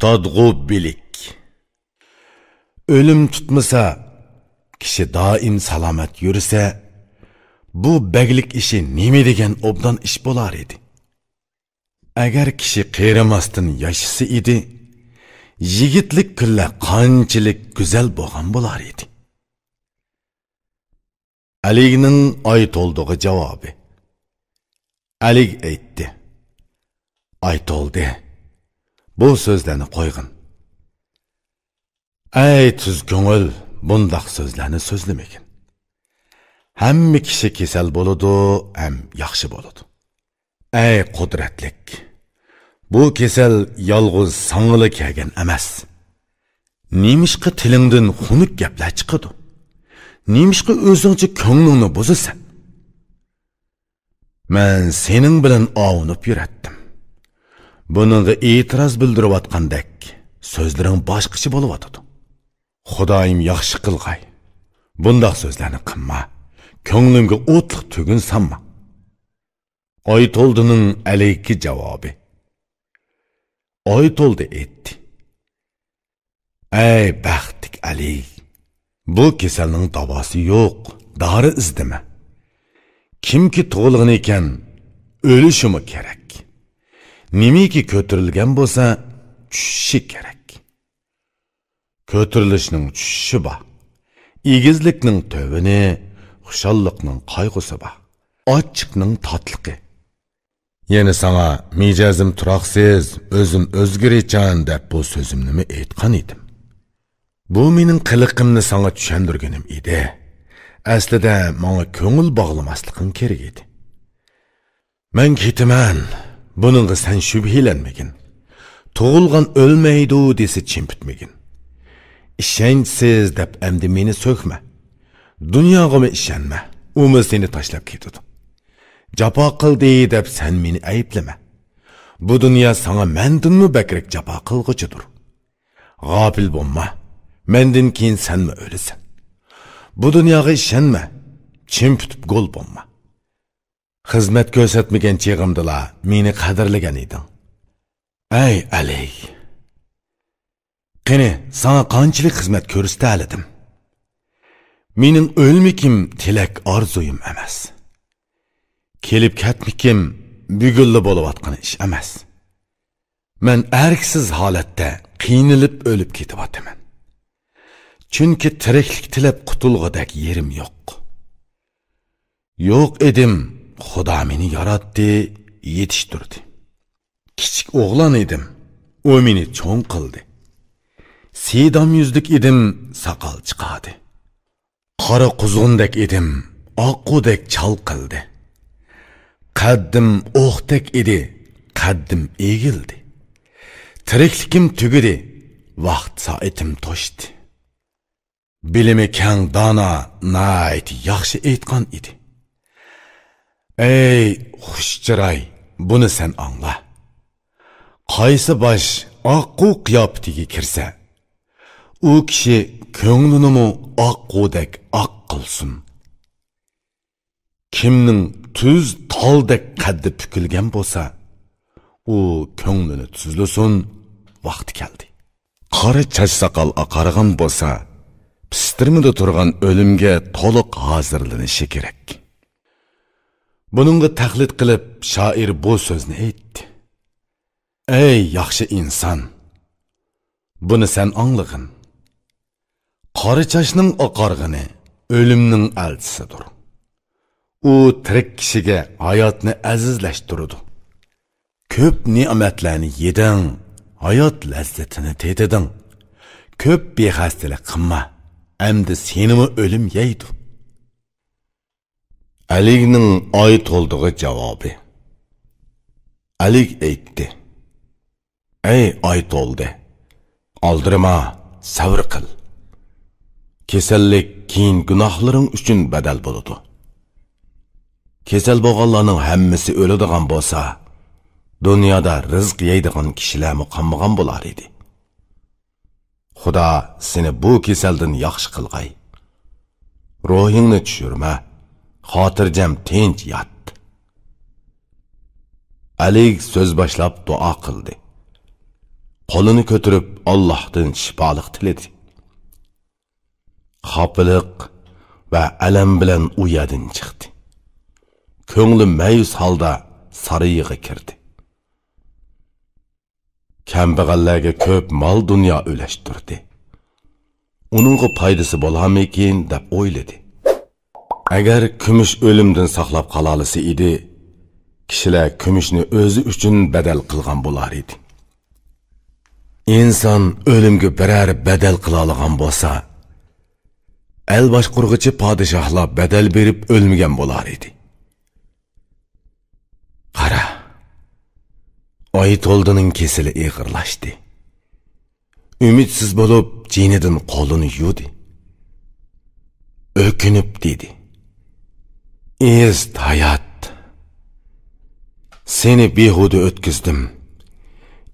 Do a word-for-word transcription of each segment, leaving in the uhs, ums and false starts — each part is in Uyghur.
تادغۇ بىلىك. ئۆلۈم تۇتمىسا، كىشى دائىم سالامەت يۈرسە، بۇ بەگلىك ئىشى نېمە دېگەن ئوبدان ئىش بولار ئىدى. ئەگەر كىشى قېرىماستىن ياشىسا ئىدى، يىگىتلىك كۈنلەر قانچىلىك گۈزەل بولغان بولار ئىدى. ئەلىگنىڭ ئايتولدىغا جاۋابى. ئەلىگ ئېيتتى: «ئايتولدى، بۇ سۆزلەرنى قويغىن. ئەي تۈز كۆڭۈل، بۇنداق سۆزلەرنى سۆزلىمىگىن. ھەممە كىشى كېسەل بولىدۇ ھەم ياخشى بولىدۇ. ئەي قۇدرەتلىك، بۇ كېسەل يالغۇز ساڭىلا كەلگەن ئەمەس. نېمىشقا تىلىڭدىن خۇنۈك گەپلەر چىقىدۇ؟ نېمىشقا ئۆزۈڭچە كۆڭلۈڭنى بۇزىسەن؟ مەن سېنىڭ بىلەن ئاۋۇنۇپ يۈرەتتىم. بۇنىڭغا ئېتىراز بىلدۈرۈۋاتقاندەك سۆزلىرىڭ باشقىچە بولۇۋاتىدۇ. خۇدايىم ياخشى قىلغاي. بۇنداق سۆزلەرنى قىلما. كۆڭلۈمگە ئوتلۇق تۈگۈن سالما.» ئايتولدىنىڭ ئەلىگكە جاۋابى. ئايتولدى ئېيتتى: «ئەي بەختلىك ئەلىگ، بۇ كېسەلنىڭ داۋاسى يوق، دارى ئىزدىمە. كىمكى تۇغۇلغىنىكەن، ئۆلۈشىمۇ كېرەك. نېمىكى كۆتۈرۈلگەن بولسا، چۈشۈشى كېرەك. كۆتۈرۈلۈشنىڭ چۈشۈشى بار. ئېگىزلىكنىڭ تۆۋىنى، خۇشاللىقنىڭ قايغۇسى بار. ئاچچىقنىڭ تاتلىقى. يەنە ساڭا مىجەزىم تۇراقسىز، ئۆزۈم ئۆزگىرىچان دەپ بۇ سۆزۈمنىمۇ ئېيتقان ئىدىم. بۇ مېنىڭ قىلىقىمنى ساڭا چۈشەندۈرگىنىم ئىدى. ئەسلىدە ماڭا كۆڭۈل باغلىماسلىقىڭ كېرەك ئىدى. مەن كېتىمەن، بۇنىڭغا سەن شۈبھىلەنمىگىن. تۇغۇلغان ئۆلمەيدۇ دېسە چىم پۈتمىگىن. ئىشەنچسىز دەپ ئەمدى مېنى سۆكمە. دۇنياغىمۇ ئىشەنمە، ئۇمۇ سېنى تاشلاپ كېتىدۇ. جاپا قىلدى دەپ سەن مېنى ئەيىبلىمە. بۇ دۇنيا ساڭا مەندىنمۇ بەكرەك جاپا قىلغۇچىدۇر. غاپىل بولما، مەندىن كېيىن سەنمۇ ئۆلىسەن. بۇ دۇنياغا ئىشەنمە، چىم پۈتۈپ گول بولما. خىزمەت كۆرسەتمىگەن چېغىمدىلا مېنى قەدىرلىگەن ئىدىڭ. ئەي ئەلىگ! قېنى، ساڭا قانچىلىك خىزمەت كۆرسىتەلىدىم؟ مېنىڭ ئۆلمىكىم تىلەك ئارزۇيۇم ئەمەس. كېلىپ كەتمىكىم بۈگۈنلا بولۇۋاتقان ئىش ئەمەس. مەن ئەركىسىز ھالەتتە قىينىلىپ ئۆلۈپ كېتىۋاتىمەن. چۈنكى تىرىكلىك تىلەپ قۇتۇلغۇدەك يېرىم يوق. يوق ئىدىم، خۇدا مېنى ياراتتى، يېتىشتۈردى. كىچىك ئوغلان ئىدىم، ئۇ مېنى چوڭ قىلدى. سىدام يۈزلۈك ئىدىم، ساقال چىقاردى. قارا قۇزغۇندەك ئىدىم، ئاققۇدەك چالقىلدى. قەددىم ئوقتەك ئىدى، قەددىم ئېگىلدى. تىرىكلىكىم تۈگىدى، ۋاقىت سائىتىم توشتى. بىلىمى كەڭ دانا ناھايىتى ياخشى ئېيتقان ئىدى. ئەي خۇش چىراي، بۇنى سەن ئاڭلا. قايسى باش ئاققۇ قىياپىتىگە كىرسە، ئۇ كىشى كۆڭلىنىمۇ ئاققۇدەك ئاق قىلسۇن. كىمنىڭ تۈز تالدەك قەددى پۈكۈلگەن بولسا، ئۇ كۆڭلىنى تۈزلىسۇن، ۋاقتى كەلدى. قارا چاچ ساقال ئاقارغان بولسا، پىستىرمىدا تۇرغان ئۆلۈمگە تولۇق ھازىرلىنىشى كېرەك. بۇنىڭغا تەقلىد قىلىپ، شائىر بۇ سۆزنى ئېيتتى. ئەي ياخشى ئىنسان! بۇنى سەن ئاڭلىغىن. قارا چاچنىڭ ئاقارغىنى ئۆلۈمنىڭ ئەلچىسىدۇر. ئۇ تىرىك كىشىگە ھاياتنى ئەزىزلەشتۈرىدۇ. كۆپ نېمەتلەرنى يېدىڭ، ھايات لەززىتىنى تېتىدىڭ. كۆپ بىخەستىلىك قىلما، ئەمدى سېنىمۇ ئۆلۈم يەيدۇ. ئەلىگنىڭ ئايتولدىغا جاۋابى. ئەلىگ ئېيتتى: ئەي ئايتولدى، ئالدىرىما، سەۋر قىل. كېسەللىك كېيىن گۇناھلىرىڭ ئۈچۈن بەدەل بولىدۇ. كېسەل بولغانلارنىڭ ھەممىسى ئۆلىدىغان بولسا، دۇنيادا رىزىق يەيدىغان كىشىلەرمۇ قالمىغان بولار ئىدى. خۇدا سېنى بۇ كېسەلدىن ياخشى قىلغاي. روھىڭنى چۈشۈرمە، خاتىرجەم تىنچ يات. ئەلىگ سۆز باشلاپ دۇئا قىلدى. قولىنى كۆتۈرۈپ ئاللاھتىن شىپالىق تىلىدى. خاپىلىق ۋە ئەلەم بىلەن ئۇ يەردىن چىقتى. كۆڭلى مەيۈس ھالدا سارىيىغا كىردى. كەمبەغەللەرگە كۆپ مال-دۇنيا ئۈلەشتۈردى. ئۇنىڭغا پايدىسى بولارمىكىن دەپ ئويلىدى. ئەگەر كۈمۈش ئۆلۈمدىن ساقلاپ قالالىسا ئىدى، كىشىلەر كۈمۈشنى ئۆزى ئۈچۈن بەدەل قىلغان بولار ئىدى. ئىنسان ئۆلۈمگە بىرەر بەدەل قىلالىغان بولسا، ئەل باشقۇرغۇچى پادىشاھلار بەدەل بېرىپ ئۆلمىگەن بولار ئىدى. قارا، ئايتولدىنىڭ كېسىلى ئېغىرلاشتى. ئۈمىدسىز بولۇپ، جېنىدىن قولىنى يۇدى. ئۆكۈنۈپ دېدى: «ئىزت ھايات! سېنى بىھۇدە ئۆتكۈزدۈم.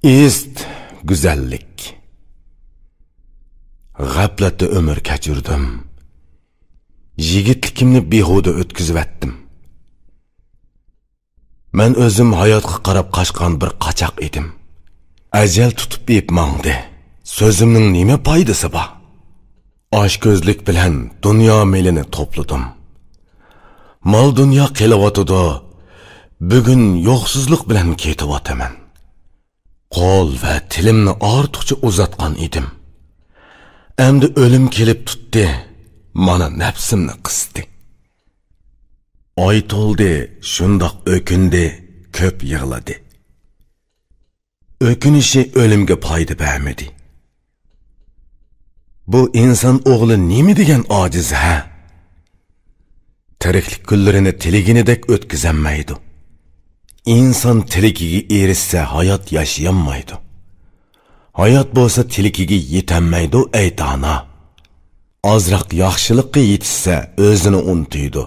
ئىزت گۈزەللىك! غەپلەتتە ئۆمۈر كەچۈردۈم. يىگىتلىكىمنى بىھۇدە ئۆتكۈزۈۋەتتىم. مەن ئۆزۈم ھاياتقا قاراپ قاچقان بىر قاچاق ئىدىم. ئەجەل تۇتۇپ ئېيىپ ماڭدى. سۆزۈمنىڭ نېمە پايدىسى بار؟ ئاچكۆزلۈك بىلەن دۇنيا مېلىنى توپلىدىم. مال-دۇنيا قېلىۋاتىدۇ. بۈگۈن يوقسۇزلۇق بىلەن كېتىۋاتىمەن. قول ۋە تىلىمنى ئارتۇقچە ئۇزاتقان ئىدىم. ئەمدى ئۆلۈم كېلىپ تۇتتى. مانا نەپسىمنى قىستى.» ئايتولدى شۇنداق ئۆكۈندى، كۆپ يىغلىدى. ئۆكۈنۈشى ئۆلۈمگە پايدا بەرمىدى. بۇ ئىنسان ئوغلى نېمە دېگەن ئاجىز ھە؟ تىرىكلىك كۈنلىرىنى تىلىگىنىدەك ئۆتكۈزەلمەيدۇ. ئىنسان تىلىكىگە ئېرىشسە، ھايات ياشىيالمايدۇ. ھايات بولسا تىلىكىگە يېتەلمەيدۇ، ئەي دانا! ئازراق ياخشىلىققا يېتىشسە، ئۆزىنى ئۇنتۇيدۇ.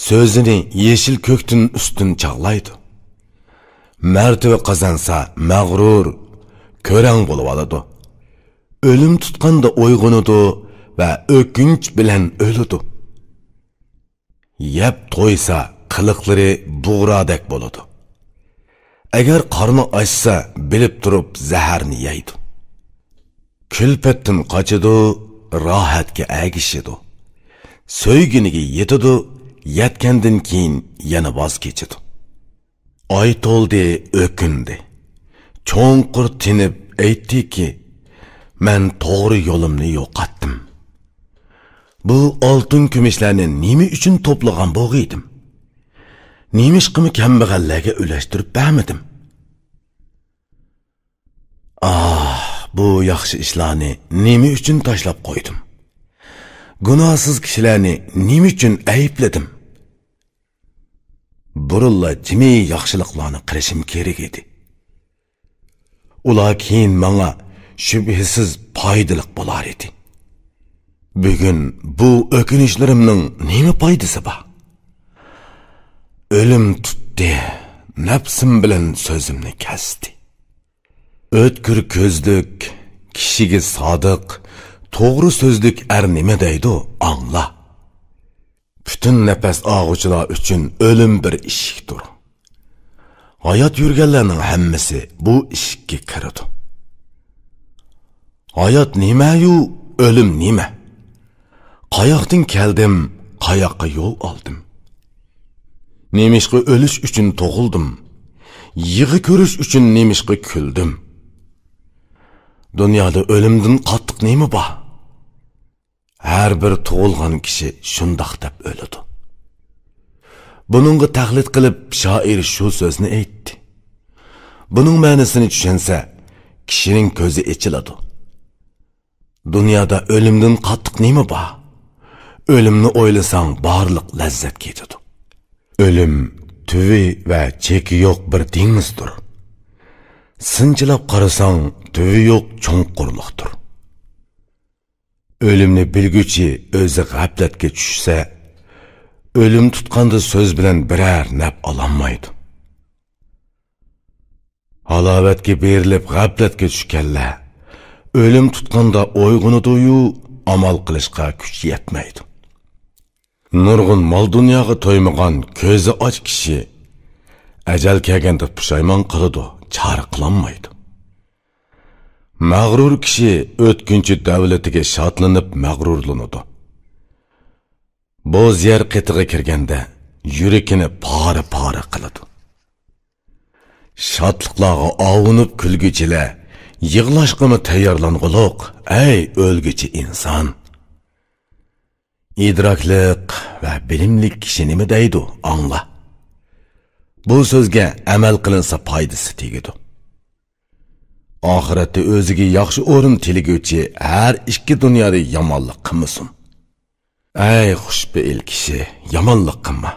سۆزىنى يېشىل كۆكتىن ئۈستۈن چاغلايدۇ. مەرتىۋە قازانسا، مەغرۇر، كۆرەڭ بولۇۋالىدۇ. ئۆلۈم تۇتقاندا ئويغىنىدۇ ۋە ئۆكۈنچ بىلەن ئۆلىدۇ. يەپ تويسا، قىلىقلىرى بۇغرادەك بولىدۇ. ئەگەر قارنى ئاچسا، بىلىپ تۇرۇپ زەھەرنى يەيدۇ. كۈلپەتتىن قاچىدۇ، راھەتكە ئەگىشىدۇ. سۆيگىنىگە يېتىدۇ، يەتكەندىن كېيىن يەنە ۋاز كېچىدۇ. ئايتولدى ئۆكۈندى. چوڭقۇر تىنىپ ئېيتتىكى، «مەن توغرا يولۇمنى يوقاتتىم. بۇ ئالتۇن كۈمۈشلەرنى نېمە ئۈچۈن توپلىغان بولغىيدىم؟ نېمىشقىمۇ كەمبەغەللەرگە ئۈلەشتۈرۈپ بەرمىدىم؟ ئاھ، بۇ ياخشى ئىشلارنى نېمە ئۈچۈن تاشلاپ قويدۇم؟ گۇناھسىز كىشىلەرنى نېمە ئۈچۈن ئەيىبلىدىم؟» بۇرۇنلا جىمى ياخشىلىقلارنى قىلىشىم كېرەك ئىدى. ئۇلار كېيىن ماڭا شۈبھىسىز پايدىلىق بولار ئىدى. بۈگۈن بۇ ئۆكۈنۈشلىرىمنىڭ نېمە پايدىسى بار؟ ئۆلۈم تۇتتى، نەپسىم بىلەن سۆزۈمنى كەستى. ئۆتكۈر كۆزلۈك، كىشىگە سادىق، توغرا سۆزلۈك ئەر نېمە دەيدۇ، ئاڭلا. پۈتۈن نەپەس ئالغۇچىلار ئۈچۈن ئۆلۈم بىر ئىشىكتۇر. ھايات يۈرگەنلەرنىڭ ھەممىسى بۇ ئىشىككە كىرىدۇ. ھايات نېمەيۇ، ئۆلۈم نېمە؟ قاياقتىن كەلدىم، قاياققا يول ئالدىم؟ نېمىشقا ئۆلۈش ئۈچۈن تۇغۇلدۇم؟ يىغا كۆرۈش ئۈچۈن نېمىشقا كۈلدۈم؟ دۇنيادا ئۆلۈمدىن قاتتىق نېمە بار؟ ھەر بىر تۇغۇلغان كىشى شۇنداق دەپ ئۆلىدۇ. بۇنىڭغا تەقلىد قىلىپ، شائىر شۇ سۆزنى ئېيتتى. بۇنىڭ مەنىسىنى چۈشەنسە، كىشىنىڭ كۆزى ئېچىلىدۇ. دۇنيادا ئۆلۈمدىن قاتتىق نېمە بار؟ ئۆلۈمنى ئويلىساڭ، بارلىق لەززەت كېتىدۇ. ئۆلۈم تۈۋى ۋە چېكى يوق بىر دېڭىزدۇر. سىنچىلاپ قارىساڭ، تۈۋى يوق چوڭقۇرلۇقتۇر. ئۆلۈمنى بىلگۈچى ئۆزى غەپلەتكە چۈشسە، ئۆلۈم تۇتقاندا سۆز بىلەن بىرەر نەپ ئالالمايدۇ. ھالاۋەتكە بېرىلىپ غەپلەتكە چۈشكەنلەر ئۆلۈم تۇتقاندا ئويغىنىدۇيۇ، ئامال قىلىشقا كۈچ يەتمەيدۇ. نۇرغۇن مال-دۇنياغا تويمىغان كۆزى ئاچ كىشى ئەجەل كەلگەندە پۇشايمان قىلىدۇ، چارە قىلالمايدۇ. مەغرۇر كىشى ئۆتكۈنچى دەۋلىتىگە شادلىنىپ مەغرۇرلىنىدۇ. بوز يەر قېتىغا كىرگەندە يۈرىكىنى پارە-پارە قىلىدۇ. شادلىقلارغا ئاۋۇنۇپ كۈلگۈچىلەر، يىغلاشقىمۇ تەييارلانغۇلۇق، ئەي ئۆلگۈچى ئىنسان! ئىدراكلىق ۋە بىلىملىك كىشى نېمە دەيدۇ، ئاڭلا. بۇ سۆزگە ئەمەل قىلىنسا پايدىسى تېگىدۇ. ئاخىرەتتە ئۆزىگە ياخشى ئورۇن تىلىگۈچى ھەر ئىككى دۇنيادا يامانلىق قىلمىسۇن. ئەي خۇشپېئىل كىشى، يامانلىق قىلما.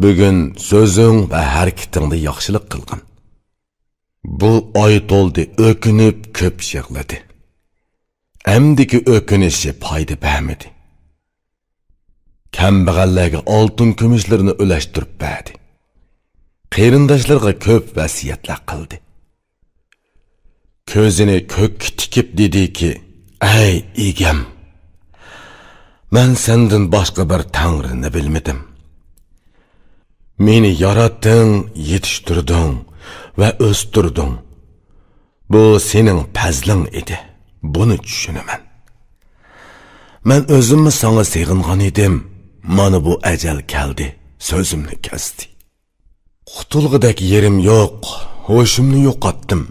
بۈگۈن سۆزۈڭ ۋە ھەرىكىتىڭدە ياخشىلىق قىلغىن. بۇ ئايتولدى ئۆكۈنۈپ كۆپ يىغلىدى. ئەمدىكى ئۆكۈنۈشى پايدا بەرمىدى. كەمبەغەللەرگە ئالتۇن كۈمۈشلىرىنى ئۈلەشتۈرۈپ بەردى. قېرىنداشلىرىغا كۆپ ۋەسىيەتلەر قىلدى. كۆزىنى كۆككە تىكىپ دېدىكى، ئەي ئىگەم! مەن سەندىن باشقا بىر تەڭرىنى بىلمىدىم. مېنى ياراتتىڭ، يېتىشتۈردۈڭ ۋە ئۆستۈردۈڭ. بۇ سېنىڭ پەزلىڭ ئىدى. بۇنى چۈشىنىمەن. مەن ئۆزۈممۇ ساڭا سېغىنغان ئىدىم. مانا بۇ ئەجەل كەلدى، سۆزۈمنى كەستى. قۇتۇلغۇدەك يېرىم يوق، ھوشۇمنى يوقاتتىم.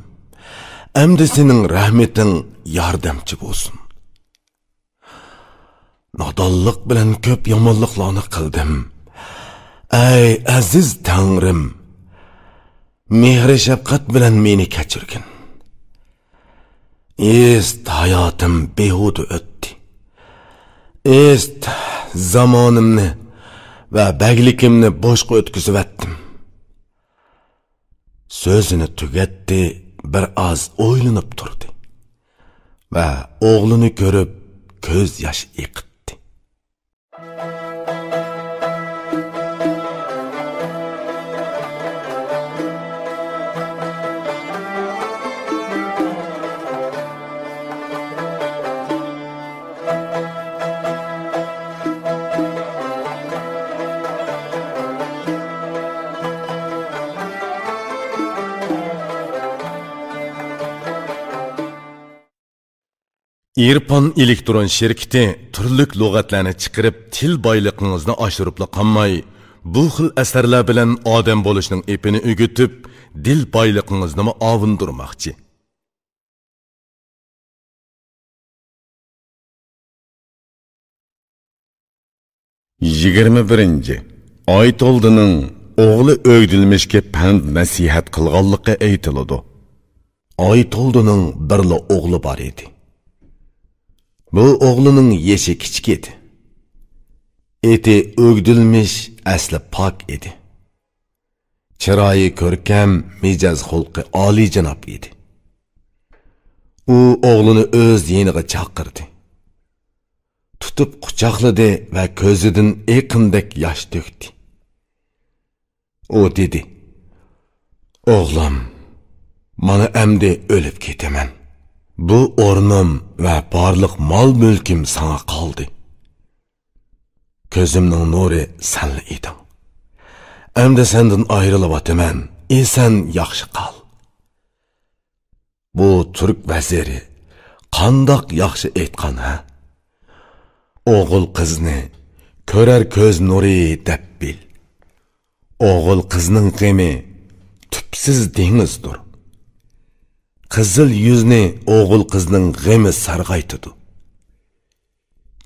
ئەمدى سېنىڭ رەھمىتىڭ ياردەمچى بولسۇن. نادانلىق بىلەن كۆپ يامانلىقلارنى قىلدىم. ئەي ئەزىز تەڭرىم، مېھرى شەپقەت بىلەن مېنى كەچۈرگىن. ئىست ھاياتىم بىھۇدە ئۆتتى. ئىست زامانىمنى ۋە بەگلىكىمنى بوشقا ئۆتكۈزۈۋەتتىم. سۆزىنى تۈگەتتى، بىر ئاز ئويلىنىپ تۇردى ۋە ئوغلىنى كۆرۈپ كۆز ياش ئېقىتتى. ئىرپان ئېلېكترون شىركىتى تۈرلۈك لۇغەتلەرنى چىقىرىپ، تىل بايلىقىڭىزنى ئاشۇرۇپلا قالماي، بۇ خىل ئەسەرلەر بىلەن ئادەم بولۇشنىڭ ئېپىنى ئۆگىتىپ، دىل بايلىقىڭىزنىمۇ ئاۋۇندۇرماقچى. يىگىرمە بىرىنچى، ئايتولدىنىڭ ئوغلى ئۆگدۈلمىشكە پەند نەسىھەت قىلغانلىقى ئېيتىلىدۇ. ئايتولدىنىڭ بىرلا ئوغلى بار ئىدى. بۇ ئوغلىنىڭ يېشى كىچىك ئىدى. ئېتى ئۆگدۈلمىش ئەسلى پاك ئىدى. چىرايى كۆركەم، مىجەز خۇلقى ئالىيجاناب ئىدى. ئۇ ئوغلىنى ئۆز يېنىغا چاقىردى. تۇتۇپ قۇچاقلىدى ۋە كۆزىدىن ئېقىندەك ياش تۆكتى. ئۇ دېدى: «ئوغلۇم، مانا ئەمدى ئۆلۈپ كېتىمەن. بۇ ئورنۇم ۋە بارلىق مال-مۈلكۈم ساڭا قالدى. كۆزۈمنىڭ نۇرى سەنلا ئىدىڭ. ئەمدى سەندىن ئايرىلىۋاتىمەن، ئېسەن ياخشى قال.» بۇ تۈرك ۋەزىرى قانداق ياخشى ئېيتقان، ھە؟ «ئوغۇل قىزنى كۆرەر كۆز نۇرى دەپ بىل. ئوغۇل قىزنىڭ غېمى تۈپسىز دېڭىزدۇر. قىزىل يۈزنى ئوغۇل قىزنىڭ غېمى سارغايتىدۇ.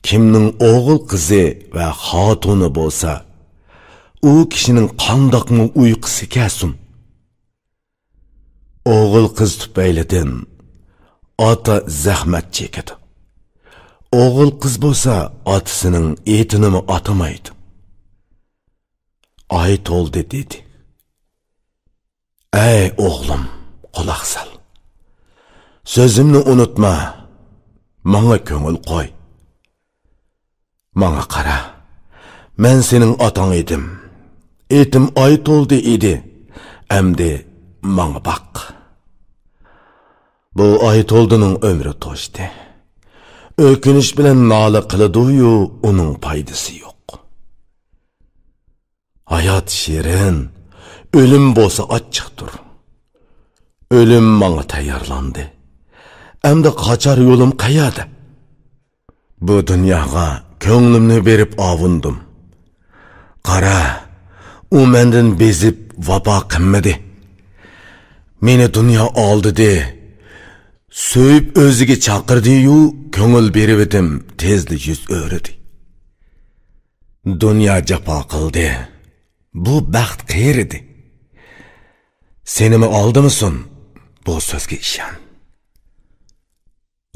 كىمنىڭ ئوغۇل قىزى ۋە خاتۇنى بولسا، ئۇ كىشىنىڭ قانداقمۇ ئۇيقۇسى كەلسۇن؟» ئوغۇل قىز تۈپەيلىدىن ئاتا زەخمەت چېكىدۇ. ئوغۇل قىز بولسا ئاتىسىنىڭ ئېتىنىمۇ ئاتىمايدۇ. ئايتولدى دېدى: «ئەي ئوغلۇم، قۇلاق سال. سۆزۈمنى ئۇنتۇما. ماڭا كۆڭۈل قوي. ماڭا قارا. مەن سېنىڭ ئاتاڭ ئىدىم. ئېتىم ئايتولدى ئىدى. ئەمدى ماڭا باق.» بۇ ئايتولدىنىڭ ئۆمرى توشتى. ئۆكۈنۈش بىلەن نالە قىلىدۇ-يۇ، ئۇنىڭ پايدىسى يوق. ھايات شېرىن، ئۆلۈم بولسا ئاچچىقتۇر. ئۆلۈم ماڭا تەييارلاندى. ئەمدى قاچار يولۇم قەيەردە؟ بۇ دۇنياغا كۆڭلۈمنى بېرىپ ئاۋۇندۇم. قارا، ئۇ مەندىن بېزىپ ۋاپا قىلمىدى. مېنى دۇنيا ئالدىدى. سۆيۈپ ئۆزىگە چاقىردى-يۇ، كۆڭۈل بېرىۋىدىم، تېزلا يۈز ئۆرۈدى. دۇنيا جاپا قىلدى. بۇ بەخت قېرىدى. سېنىمۇ ئالدىمىسۇن، بۇ سۆزگە ئىشەن.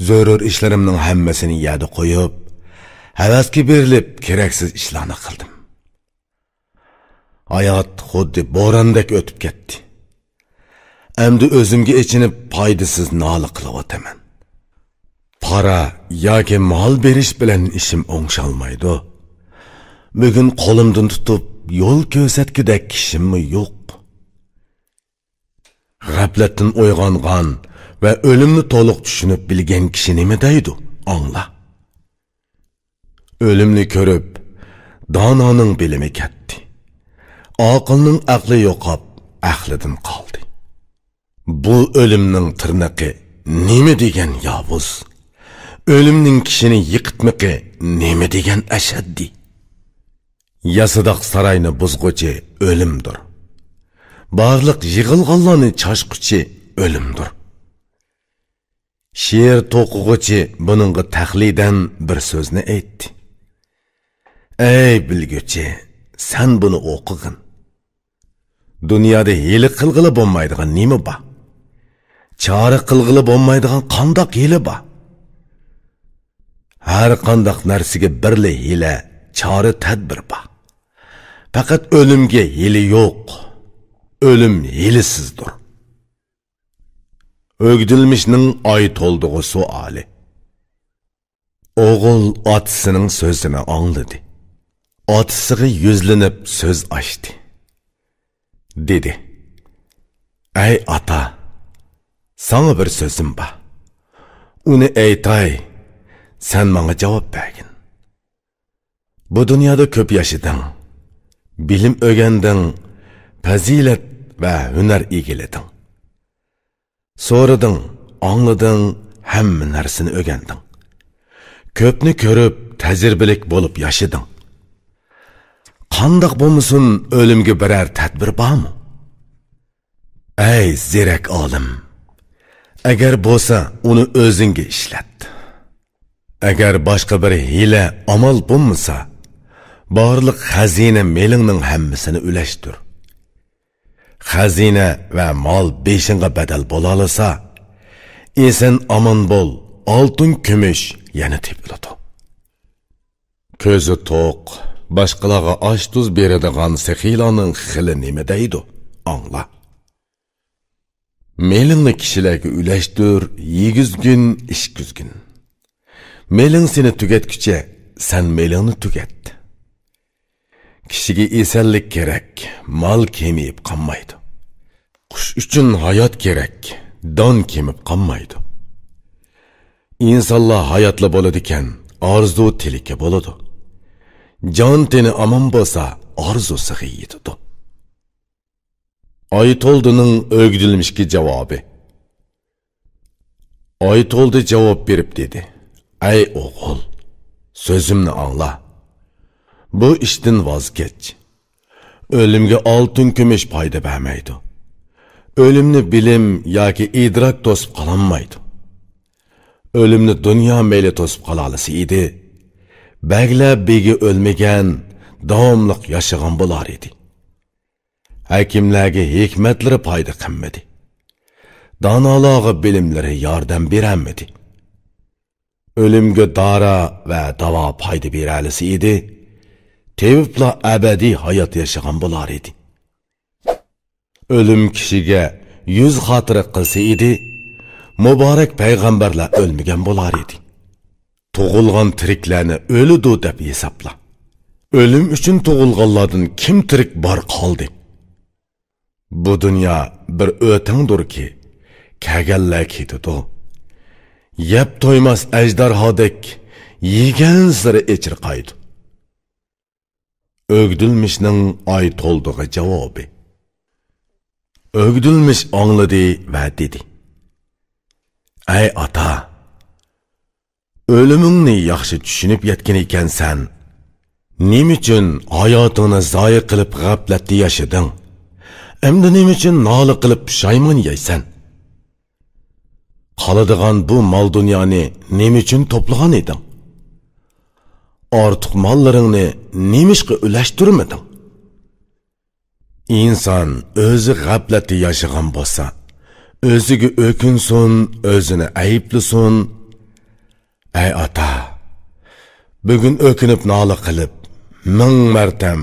زۆرۈر ئىشلىرىمنىڭ ھەممىسىنى يەردە قويۇپ، ھەۋەسكە بېرىلىپ، كېرەكسىز ئىشلارنى قىلدىم. ھايات خۇددى بوراندەك ئۆتۈپ كەتتى. ئەمدى ئۆزۈمگە ئېچىنىپ، پايدىسىز نالە قىلىۋاتىمەن. پارا ياكى مال بېرىش بىلەن ئىشىم ئوڭشالمايدۇ. بۈگۈن قولۇمدىن تۇتۇپ، يول كۆرسەتكۈدەك كىشىممۇ يوق. غەپلەتتىن ئويغانغان ۋە ئۆلۈمنى تولۇق چۈشىنىپ بىلگەن كىشى نېمە دەيدۇ؟ ئاڭلا. ئۆلۈمنى كۆرۈپ، دانانىڭ بىلىمى كەتتى. ئاقىلنىڭ ئەقلى يوقاپ، ئەقلىدىن قالدى. بۇ ئۆلۈمنىڭ تىرنىقى نېمە دېگەن ياۋۇز؟ ئۆلۈمنىڭ كىشىنى يىقىتمىقى نېمە دېگەن ئەشەددىي؟ ياسىداق ساراينى بۇزغۇچى ئۆلۈمدۇر. بارلىق يىغىلغانلارنى چاچقۇچى ئۆلۈمدۇر. شېئىر توقۇغۇچى بۇنىڭغا تەقلىدەن بىر سۆزنى ئېيتتى. ئەي بىلگۈچى، سەن بۇنى ئوقۇغىن. دۇنيادا ھىيلە قىلغىلى بولمايدىغان نېمە بار؟ چارە قىلغىلى بولمايدىغان قانداق ھىيلە بار؟ ھەر قانداق نەرسىگە بىرلا ھىيلە، چارە، تەدبىر بار. پەقەت ئۆلۈمگە ھىيلە يوق. ئۆلۈم ھىيلىسىزدۇر. ئۆگدۈلمىشنىڭ ئاي تولدىغۇ سوئالى. ئوغۇل ئاتىسىنىڭ سۆزىنى ئاڭلىدى. ئاتىسىغا يۈزلىنىپ سۆز ئاچتى. دېدى: «ئەي ئاتا، ساڭا بىر سۆزۈم بار. ئۇنى ئېيتاي، سەن ماڭا جاۋاب بەرگىن. بۇ دۇنيادا كۆپ ياشىدىڭ، بىلىم ئۆگەندىڭ، پەزىلەت ۋە ھۈنەر ئىگىلىدىڭ. سورىدىڭ، ئاڭلىدىڭ، ھەممە نەرسىنى ئۆگەندىڭ. كۆپنى كۆرۈپ، تەجرىبىلىك بولۇپ ياشىدىڭ. قانداق بولمىسۇن، ئۆلۈمگە بىرەر تەدبىر بارمۇ؟ ئەي زېرەك ئالىم! ئەگەر بولسا، ئۇنى ئۆزۈڭگە ئىشلەت. ئەگەر باشقا بىر ھىيلە، ئامال بولمىسا، بارلىق خەزىنە مېلىڭنىڭ ھەممىسىنى ئۈلەشتۈر. خەزىنە ۋە مال بېشىڭغا بەدەل بولالىسا، ئېسەن ئامان بول، ئالتۇن كۈمۈش يەنە تېپىلىدۇ.» كۆزى توق، باشقىلارغا ئاش-تۇز بېرىدىغان سېخىيلارنىڭ خىلى نېمە دەيدۇ؟ ئاڭلا. مېلىڭنى كىشىلەرگە ئۈلەشتۈر، يېگۈزگىن، ئىچكۈزگىن. مېلىڭ سېنى تۈگەتكۈچە، سەن مېلىڭنى تۈگەت. كىشىگە ئېسەنلىك كېرەك، مال كېمىيىپ قالمايدۇ. قۇش ئۈچۈن ھايات كېرەك، دان كېمىپ قالمايدۇ. ئىنسانلار ھاياتلا بولىدىكەن، ئارزۇ تىلىكى بولىدۇ. جان تېنى ئامان بولسا، ئارزۇسىغا يېتىدۇ. ئايتولدىنىڭ ئۆگدۈلمىشكە جاۋابى. ئايتولدى جاۋاب بېرىپ دېدى: «ئەي ئوغۇل، سۆزۈمنى ئاڭلا. بۇ ئىشتىن ۋاز كەچ. ئۆلۈمگە ئالتۇن كۈمۈش پايدا بەرمەيدۇ. ئۆلۈمنى بىلىم ياكى ئىدراك توسۇپ قالالمايدۇ. ئۆلۈمنى دۇنيا مەيلى توسۇپ قالالىسا ئىدى، بەگلەر بېگى ئۆلمىگەن، داۋاملىق ياشىغان بولار ئىدى. ھەكىملەرگە ھېكمەتلىرى پايدا قىلمىدى. دانالارغا بىلىملىرى ياردەم بېرەلمىدى. ئۆلۈمگە دارا ۋە داۋا پايدا بېرەلىسە ئىدى، تېۋىپلا ئەبەدىي ھايات ياشىغان بولار ئىدى. ئۆلۈم كىشىگە يۈز خاتىرە قىلسا ئىدى، مۇبارەك پەيغەمبەرلەر ئۆلمىگەن بولار ئىدى. تۇغۇلغان تىرىكلەرنى ئۆلىدۇ دەپ ھېسابلا. ئۆلۈم ئۈچۈن تۇغۇلغانلاردىن كىم تىرىك بار قالدى؟ بۇ دۇنيا بىر ئۆتەڭدۇركى، كەلگەنلەر كېتىدۇ. يەپ تويماس ئەجدىھادەك يېگەنسېرى ئېچىرقايدۇ.» ئۆگدۈلمىشنىڭ ئايتولدىغا جاۋابى. ئۆگدۈلمىش ئاڭلىدى ۋە دېدى: ئەي ئاتا! ئۆلۈمۈڭنى ياخشى چۈشىنىپ يەتكەن ئىكەنسەن. نېمە ئۈچۈن ھاياتىڭنى زايە قىلىپ غەپلەتتە ياشىدىڭ؟ ئەمدى نېمە ئۈچۈن نالە قىلىپ پۇشايمان يەيسەن؟ قالىدىغان بۇ مال-دۇنيانى نېمە ئۈچۈن توپلىغان ئىدىڭ؟ ئارتۇق ماللىرىڭنى نېمىشقا ئۈلەشتۈرمىدىڭ؟ ئىنسان ئۆزى غەپلەتتە ياشىغان بولسا، ئۆزىگە ئۆكۈنسۇن، ئۆزىنى ئەيىبلىسۇن. ئەي ئاتا! بۈگۈن ئۆكۈنۈپ نالە قىلىپ، مىڭ مەرتەم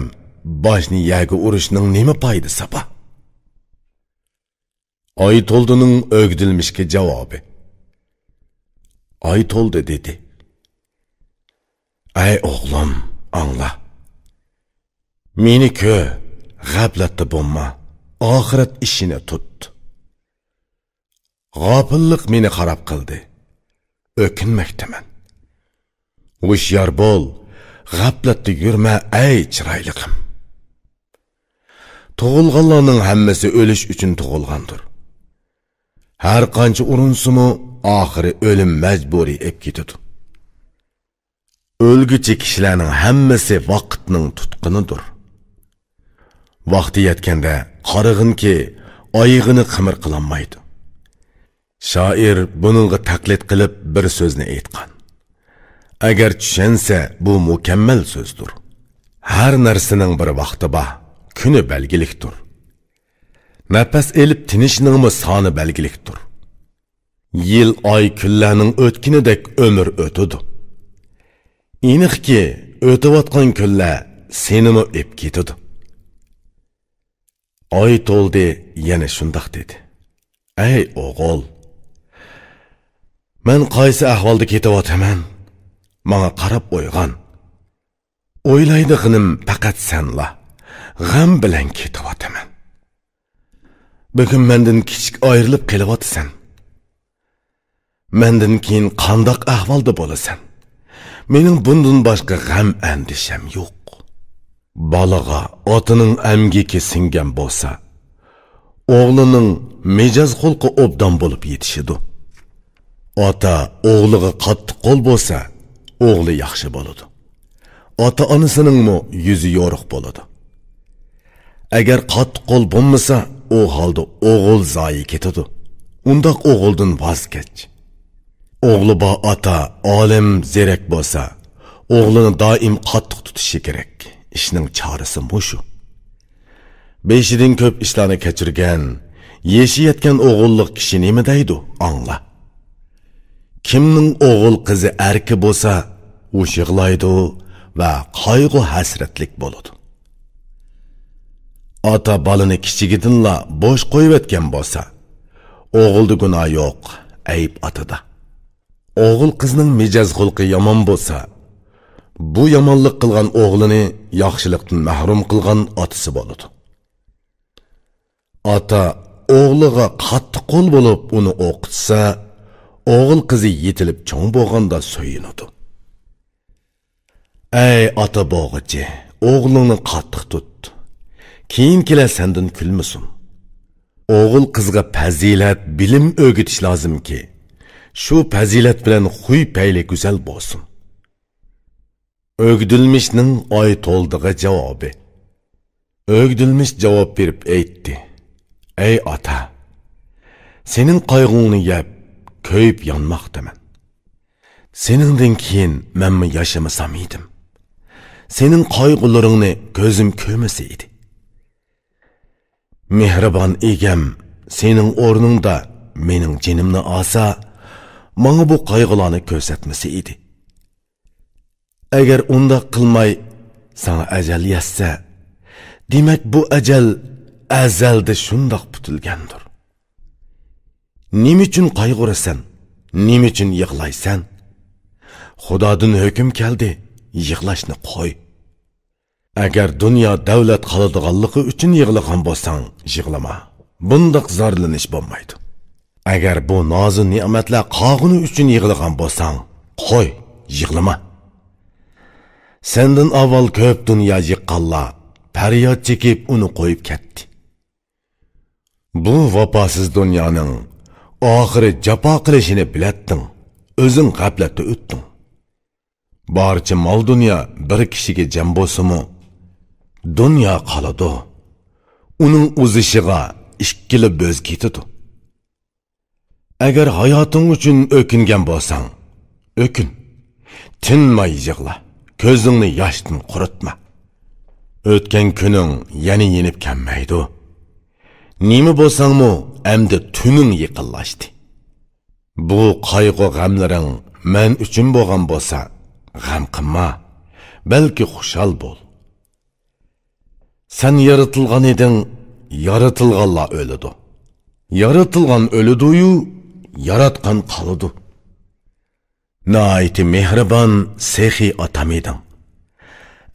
باشنى يەرگە ئۇرۇشنىڭ نېمە پايدىسى بار؟ ئايتولدىنىڭ ئۆگدۈلمىشكە جاۋابى. ئايتولدى دېدى: ئەي ئوغلۇم، ئاڭلا. مېنى كۆر، غەپلەتتە بولما، ئاخىرەت ئىشىنى تۇت. غاپىللىق مېنى خاراب قىلدى. ئۆكۈنمەكتىمەن. ھوشيار بول، غەپلەتتە يۈرمە، ئەي چىرايلىقىم. تۇغۇلغانلارنىڭ ھەممىسى ئۆلۈش ئۈچۈن تۇغۇلغاندۇر. ھەر قانچە ئۇرۇنسىمۇ، ئاخىرى ئۆلۈم مەجبۇرىي ئېلىپ كېتىدۇ. ئۆلگۈچى كىشىلەرنىڭ ھەممىسى ۋاقىتنىڭ تۇتقىنىدۇر. ۋاقتى يەتكەندە قارىغىنكى، ئايىغىنى قىمىر قىلالمايدۇ. شائىر بۇنىڭغا تەقلىد قىلىپ بىر سۆزنى ئېيتقان. ئەگەر چۈشەنسە، بۇ مۇكەممەل سۆزدۇر. ھەر نەرسىنىڭ بىر ۋاقتى بار، كۈنى بەلگىلىكتۇر. نەپەس ئېلىپ تىنىشنىڭمۇ سانى بەلگىلىكتۇر. يىل، ئاي، كۈنلەرنىڭ ئۆتكىنىدەك ئۆمۈر ئۆتىدۇ. ئېنىقكى، ئۆتۈۋاتقان كۈنلەر سېنىمۇ ئېلىپ كېتىدۇ. ئايتولدى يەنە شۇنداق دېدى: ئەي ئوغۇل! مەن قايسى ئەھۋالدا كېتىۋاتىمەن؟ ماڭا قاراپ ئويغان. ئويلايدىغىنىم پەقەت سەنلا. غەم بىلەن كېتىۋاتىمەن. بۈگۈن مەندىن كىچىك ئايرىلىپ قېلىۋاتىسەن. مەندىن كېيىن قانداق ئەھۋالدا بولىسەن؟ مېنىڭ بۇندىن باشقا غەم ئەندىشەم يوق. بالىغا ئاتىنىڭ ئەمگىكى سىڭگەن بولسا، ئوغلىنىڭ مىجەز خۇلقى ئوبدان بولۇپ يېتىشىدۇ. ئاتا ئوغلىغا قاتتىق قول بولسا، ئوغلى ياخشى بولىدۇ. ئاتا-ئانىسىنىڭمۇ يۈزى يورۇق بولىدۇ. ئەگەر قاتتىق قول بولمىسا، ئۇ ھالدا ئوغۇل زايە كېتىدۇ. ئۇنداق ئوغۇلدىن ۋاز كەچ. ئوغلى بار ئاتا ئالىم، زېرەك بولسا، ئوغلىنى دائىم قاتتىق تۇتۇشى كېرەك. ئىشنىڭ چارىسى مۇشۇ. بېشىدىن كۆپ ئىشلارنى كەچۈرگەن، يېشى يەتكەن ئوغۇللۇق كىشى نېمە دەيدۇ، ئاڭلا. كىمنىڭ ئوغۇل قىزى ئەركە بولسا، ئۇ يىغلايدۇ ۋە قايغۇ-ھەسرەتلىك بولىدۇ. ئاتا بالىنى كىچىكىدىنلا بوش قويۇۋەتكەن بولسا، ئوغۇلدا گۇناھ يوق، ئەيىب ئاتىدا. ئوغۇل قىزنىڭ مىجەز خۇلقى يامان بولسا، بۇ يامانلىق قىلغان ئوغلىنى ياخشىلىقتىن مەھرۇم قىلغان ئاتىسى بولىدۇ. ئاتا ئوغلىغا قاتتىق قول بولۇپ ئۇنى ئوقۇتسا، ئوغۇل قىزى يېتىلىپ چوڭ بولغاندا سۆيۈنىدۇ. ئەي ئاتا بوغۇچى، ئوغلۇڭنى قاتتىق تۇت. كېيىنكىلەر سەندىن كۈلمىسۇن. ئوغۇل قىزغا پەزىلەت، بىلىم ئۆگىتىش لازىمكى، شۇ پەزىلەت بىلەن خۇي پەيلى گۈزەل بولسۇن. ئۆگدۈلمىشنىڭ ئايتولدىغا جاۋابى. ئۆگدۈلمىش جاۋاب بېرىپ ئېيتتى: ئەي ئاتا، سېنىڭ قايغۇڭنى يەپ، كۆيۈپ يانماقتىمەن. سېنىڭدىن كېيىن مەنمۇ ياشىمىسام ئىدىم. سېنىڭ قايغۇلىرىڭنى كۆزۈم كۆرمىسە ئىدى. مېھرىبان ئىگەم سېنىڭ ئورنۇڭدا مېنىڭ جېنىمنى ئالسا، ماڭا بۇ قايغۇلارنى كۆرسەتمىسە ئىدى. ئەگەر ئۇنداق قىلماي ساڭا ئەجەل يەتسە، دېمەك، بۇ ئەجەل ئەزەلدە شۇنداق پۈتۈلگەندۇر. نېمە ئۈچۈن قايغۇرىسەن؟ نېمە ئۈچۈن يىغلايسەن؟ خۇدادىن ھۆكۈم كەلدى، يىغلاشنى قوي. ئەگەر دۇنيا، دەۋلەت قالىدىغانلىقى ئۈچۈن يىغلىغان بولساڭ، يىغلىما. بۇنداق زارلىنىش بولمايدۇ. ئەگەر بۇ نازۇ نېمەتلەر قالغىنى ئۈچۈن يىغلىغان بولساڭ، قوي، يىغلىما. سەندىن ئاۋۋال كۆپ دۇنيا يىغقانلار پەرياد چېكىپ ئۇنى قويۇپ كەتتى. بۇ ۋاپاسىز دۇنيانىڭ ئاخىرى جاپا قىلىشىنى بىلەتتىڭ، ئۆزۈڭ غەپلەتتە ئۆتتۈڭ. بارچە مال-دۇنيا بىر كىشىگە جەم بولسىمۇ، دۇنيا قالىدۇ. ئۇنىڭ ئۇزىشىغا ئىككىلا بۆز كېتىدۇ. ئەگەر ھاياتىڭ ئۈچۈن ئۆكۈنگەن بولساڭ، ئۆكۈن. تىنماي يىغلا، كۆزۈڭنى ياشتىن قۇرۇتما. ئۆتكەن كۈنۈڭ يەنە يېنىپ كەلمەيدۇ. نېمە بولساڭمۇ، ئەمدى تۈنۈڭ يېقىنلاشتى. بۇ قايغۇ-غەملىرىڭ مەن ئۈچۈن بولغان بولسا، غەم قىلما، بەلكى خۇشال بول. سەن يارىتىلغان ئىدىڭ، يارىتىلغانلار ئۆلىدۇ. يارىتىلغان ئۆلىدۇيۇ، ياراتقان قالىدۇ. ناھايىتى مېھرىبان، سېخىي ئاتام ئىدىڭ.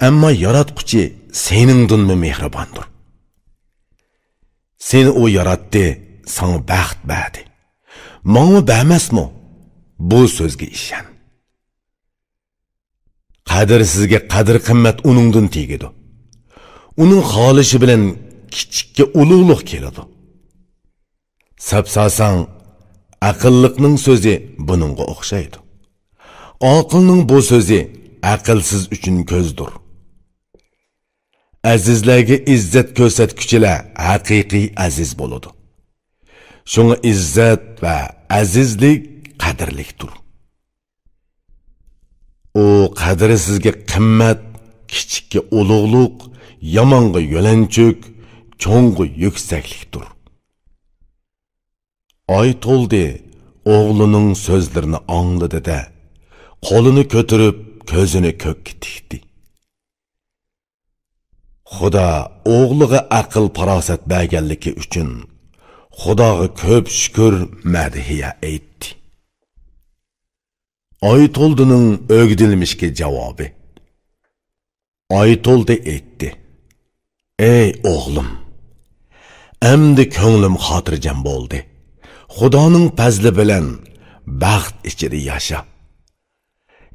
ئەمما ياراتقۇچى سېنىڭدىنمۇ مېھرىباندۇر. سېنى ئۇ ياراتتى، ساڭا بەخت بەردى. ماڭا بەرمەسمۇ؟ بۇ سۆزگە ئىشەن. قەدىرسىزگە قەدىر-قىممەت ئۇنىڭدىن تېگىدۇ. ئۇنىڭ خالىشى بىلەن كىچىككە ئۇلۇغلۇق كېلىدۇ. سەپسالساڭ، ئەقىللىقنىڭ سۆزى بۇنىڭغا ئوخشايدۇ. ئاقىلنىڭ بۇ سۆزى ئەقىلسىز ئۈچۈن كۆزدۇر. ئەزىزلەرگە ئىززەت كۆرسەتكۈچىلەر ھەقىقىي ئەزىز بولىدۇ. شۇڭا ئىززەت ۋە ئەزىزلىك قەدىرلىكتۇر. ئۇ قەدىرسىزگە قىممەت، كىچىككە ئۇلۇغلۇق، يامانغا يۆلەنچۈك، چوڭغا يۈكسەكلىكتۇر. ئايتولدى ئوغلىنىڭ سۆزلىرىنى ئاڭلىدى-دە، قولىنى كۆتۈرۈپ، كۆزىنى كۆككە تىكتى. خۇدا ئوغلىغا ئەقىل-پاراسەت بەرگەنلىكى ئۈچۈن خۇداغا كۆپ شۈكۈر، مەدھىيە ئېيتتى. ئايتولدىنىڭ ئۆگدىلمىشكە جاۋابى. ئايتولدى ئېيتتى: «ئەي ئوغلۇم، ئەمدى كۆڭلۈم خاتىرجەم بولدى. خۇدانىڭ پەزلى بىلەن بەخت ئىچىدە ياشا.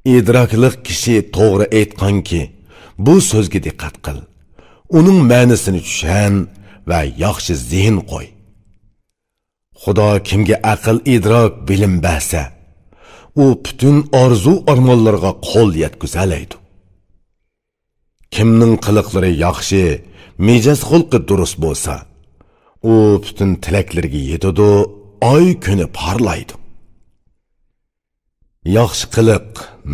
ئىدراكلىق كىشى توغرا ئېيتقانكى، بۇ سۆزگە دىققەت قىل. ئۇنىڭ مەنىسىنى چۈشەن ۋە ياخشى زېھىن قوي. خۇدا كىمگە ئەقىل-ئىدراك، بىلىم بەرسە، ئۇ پۈتۈن ئارزۇ-ئارمانلىرىغا قول يەتكۈزەلەيدۇ. كىمنىڭ قىلىقلىرى ياخشى، مىجەز-خۇلقى دۇرۇس بولسا، ئۇ پۈتۈن تىلەكلىرىگە يېتىدۇ، ئاي-كۈنى پارلايدۇ.» ياخشى قىلىق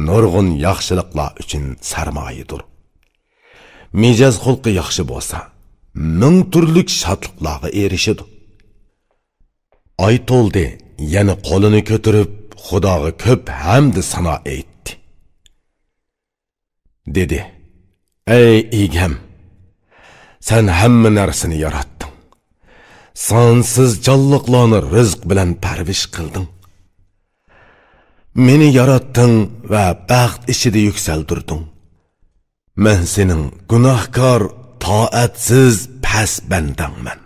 نۇرغۇن ياخشىلىقلار ئۈچۈن سەرمايىدۇر. مىجەز-خۇلقى ياخشى بولسا، مىڭ تۈرلۈك شادلىقلارغا ئېرىشىدۇ. ئايتولدى يەنە قولىنى كۆتۈرۈپ، خۇداغا كۆپ ھەمدۇ سانا ئېيتتى. دېدى: «ئەي ئىگەم، سەن ھەممە نەرسىنى ياراتتىڭ. سانسىز جانلىقلارنى رىزىق بىلەن پەرۋىش قىلدىڭ. مېنى ياراتتىڭ ۋە بەخت ئىچىدە يۈكسەلدۈردۈڭ. مەن سېنىڭ گۇناھكار، تائەتسىز، پەس بەندەڭمەن.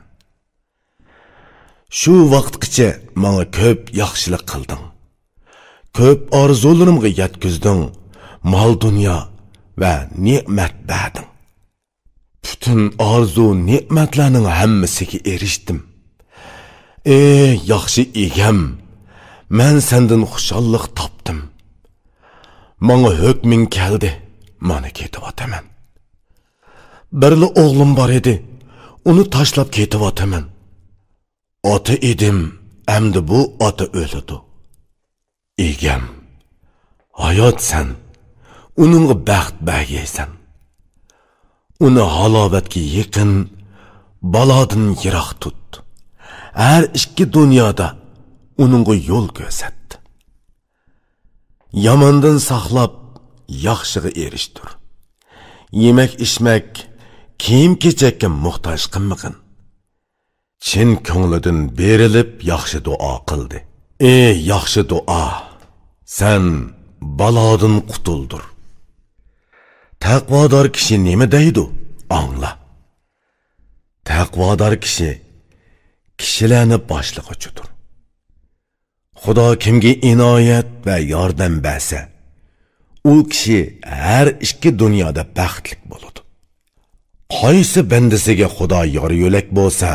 شۇ ۋاقىتقىچە ماڭا كۆپ ياخشىلىق قىلدىڭ. كۆپ ئارزۇلىرىمغا يەتكۈزدۈڭ، مال-دۇنيا ۋە نېمەت بەردىڭ. پۈتۈن ئارزۇ-نېمەتلەرنىڭ ھەممىسىگە ئېرىشتىم. ئەي ياخشى ئىگەم، مەن سەندىن خۇشاللىق تاپتىم. ماڭا ھۆكمۈڭ كەلدى، مانا كېتىۋاتىمەن. بىرلا ئوغلۇم بار ئىدى، ئۇنى تاشلاپ كېتىۋاتىمەن. ئاتا ئىدىم، ئەمدى بۇ ئاتا ئۆلىدۇ. ئىگەم، ھاياتسەن، ئۇنىڭغا بەخت بەرگەيسەن. ئۇنى ھالاۋەتكە يېقىن، بالادىن يىراق تۇت. ھەر ئىككى دۇنيادا ئۇنىڭغا يول كۆرسەت. ياماندىن ساقلاپ، ياخشىغا ئېرىشتۈر. يېمەك-ئىچمەك، كىيىم-كېچەككە موھتاج قىلمىغىن.» چىن كۆڭلىدىن بېرىلىپ ياخشى دۇئا قىلدى. ئى ياخشى دۇئا! سەن بالادىن قۇتۇلدۇر. تەقۋادار كىشى نېمە دەيدۇ؟ ئاڭلا. تەقۋادار كىشى كىشىلەرنى باشلىغۇچىدۇر. خۇدا كىمگە ئىنايەت ۋە ياردەم بەرسە، ئۇ كىشى ھەر ئىككى دۇنيادا بەختلىك بولىدۇ. قايسى بەندىسىگە خۇدا يار-يۆلەك بولسا،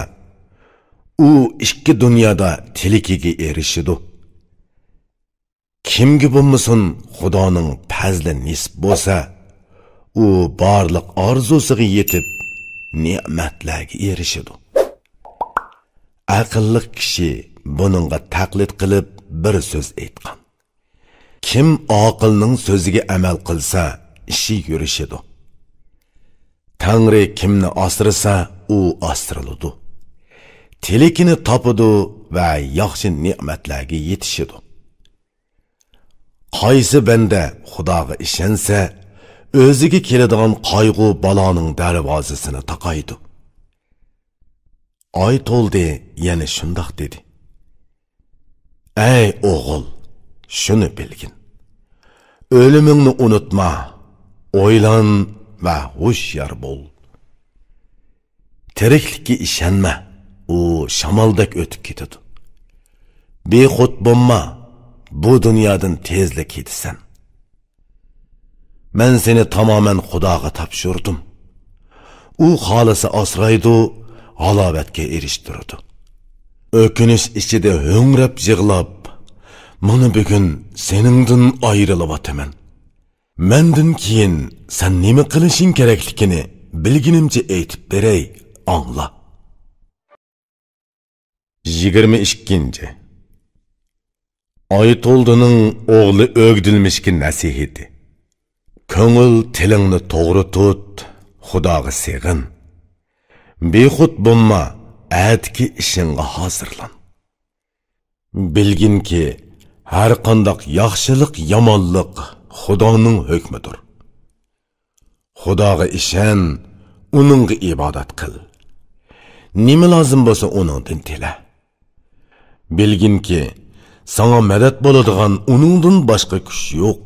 ئۇ ئىككى دۇنيادا تىلىكىگە ئېرىشىدۇ. كىمگە بولمىسۇن، خۇدانىڭ پەزلى نېسىپ بولسا، ئۇ بارلىق ئارزۇسىغا يېتىپ، نېمەتلەرگە ئېرىشىدۇ. ئەقىللىق كىشى بۇنىڭغا تەقلىد قىلىپ بىر سۆز ئېيتقان: كىم ئاقىلنىڭ سۆزىگە ئەمەل قىلسا، ئىشى يۈرۈشىدۇ. تەڭرى كىمنى ئاسرىسا، ئۇ ئاسرىلىدۇ. تىلىكىنى تاپىدۇ ۋە ياخشى نېمەتلەرگە يېتىشىدۇ. قايسى بەندە خۇداغا ئىشەنسە، ئۆزىگە كېلىدىغان قايغۇ-بالانىڭ دەرۋازىسىنى تاقايدۇ. ئايتولدى يەنە شۇنداق دېدى: ئەي ئوغۇل، شۇنى بىلگىن، ئۆلۈمۈڭنى ئۇنتۇما، ئويلان ۋە ھوشيار بول. تىرىكلىككە ئىشەنمە، ئۇ شامالدەك ئۆتۈپ كېتىدۇ. بىخۇد بولما، بۇ دۇنيادىن تېزلا كېتىسەن. مەن سېنى تامامەن خۇداغا تاپشۇردۇم. ئۇ خالىسا ئاسرايدۇ، ھالاۋەتكە ئېرىشتۈرىدۇ. ئۆكۈنۈش ئىچىدە ھۆڭرەپ يىغلاپ، مانا بۈگۈن سېنىڭدىن ئايرىلىۋاتىمەن. مەندىن كېيىن سەن نېمە قىلىشىڭ كېرەكلىكىنى بىلگىنىمچە ئېيتىپ بېرەي، ئاڭلا. يىگىرمە ئىككىنچى. ئايتولدىنىڭ ئوغلى ئۆگدۈلمىشكە نەسىھىتى. كۆڭۈل تىلىڭنى توغرا تۇت، خۇداغا سېغىن. بىخۇد بولما، ئەتىكى ئىشىڭغا ھازىرلان. بىلگىنكى، ھەرقانداق ياخشىلىق، يامانلىق خۇدانىڭ ھۆكمىدۇر. خۇداغا ئىشەن، ئۇنىڭغا ئىبادەت قىل. نېمە لازىم بولسا، ئۇنىڭدىن تىلە. بىلگىنكى، ساڭا مەدەت بولىدىغان ئۇنىڭدىن باشقا كۈچ يوق.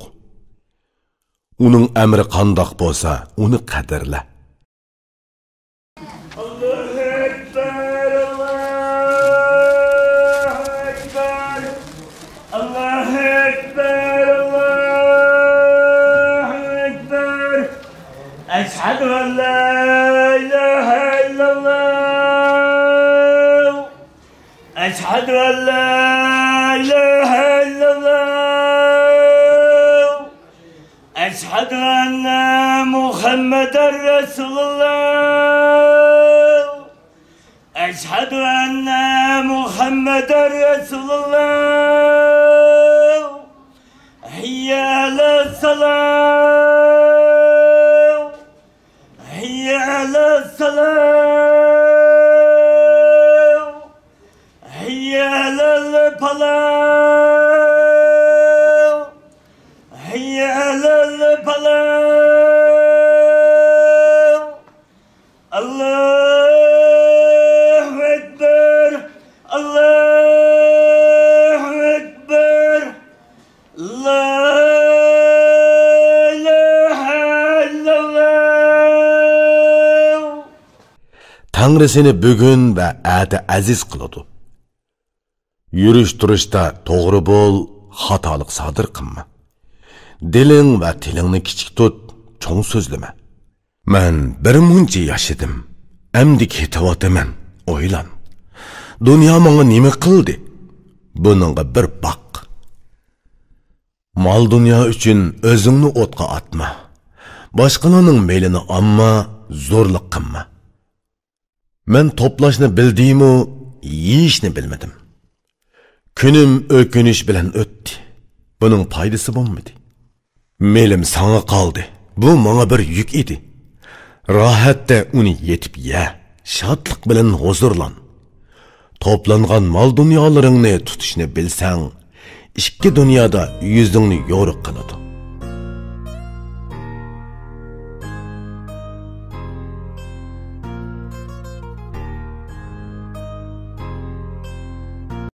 ئۇنىڭ ئەمرى قانداق بولسا، ئۇنى قەدىرلە. الله أكبر، الله أكبر، الله أكبر، الله أكبر. أشهد أن لا إله إلا الله. أشهد أن لا إله إلا الله. أشهد أن محمدا رسول الله. أشهد أن محمدا رسول الله. حي على الصلاة. حي على الصلاة. حي على الفلاح. حي على الفلاح. الله أكبر، الله أكبر، لا إله إلا الله. تەڭرى سېنى بۈگۈن ۋە ئەتە ئەزىز قىلىدۇ. يۈرۈش-تۇرۇشتا توغرا بول، خاتالىق سادىر قىلما. دىلىڭ ۋە تىلىڭنى كىچىك تۇت، چوڭ سۆزلىمە. مەن بىر مۇنچە ياشىدىم، ئەمدى كېتىۋاتىمەن، ئويلان. دۇنيا ماڭا نېمە قىلدى؟ بۇنىڭغا بىر باق. مال-دۇنيا ئۈچۈن ئۆزۈڭنى ئوتقا ئاتما. باشقىلارنىڭ مېلىنى ئالما، زورلۇق قىلما. مەن توپلاشنى بىلدىمۇ، يېيىشنى بىلمىدىم. كۈنۈم ئۆكۈنۈش بىلەن ئۆتتى. بۇنىڭ پايدىسى بولمىدى. مېلىم ساڭا قالدى. بۇ ماڭا بىر يۈك ئىدى. راھەتتە ئۇنى يېتىپ يە، شادلىق بىلەن ھۇزۇرلان. توپلانغان مال-دۇنيالىرىڭنى تۇتۇشنى بىلسەڭ، ئىككى دۇنيادا يۈزۈڭنى يورۇق قىلىدۇ.